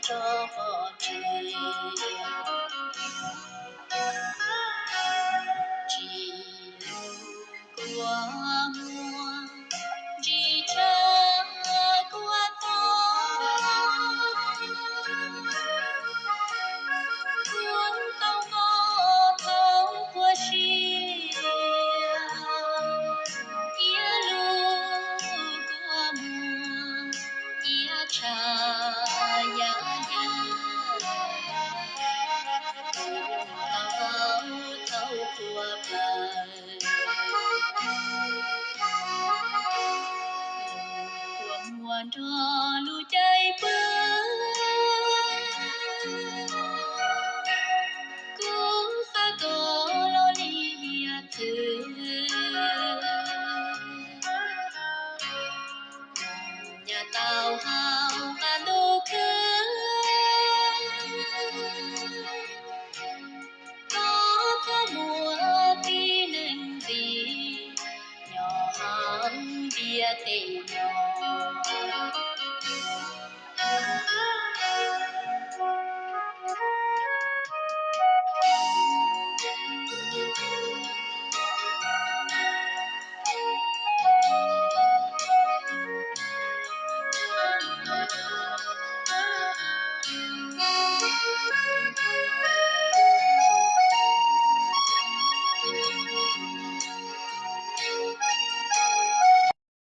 tso pov tseg, tsis lug kua muag, ntsis tshav kua tog, kuv tau npoj thaum kua siab, ib lug kua muag, ib tshav ya ya, tau vau thaum kua plaws, kua muag nrog lub caij pw, kuv xav kom los li hiav txwv, nyaj tau hau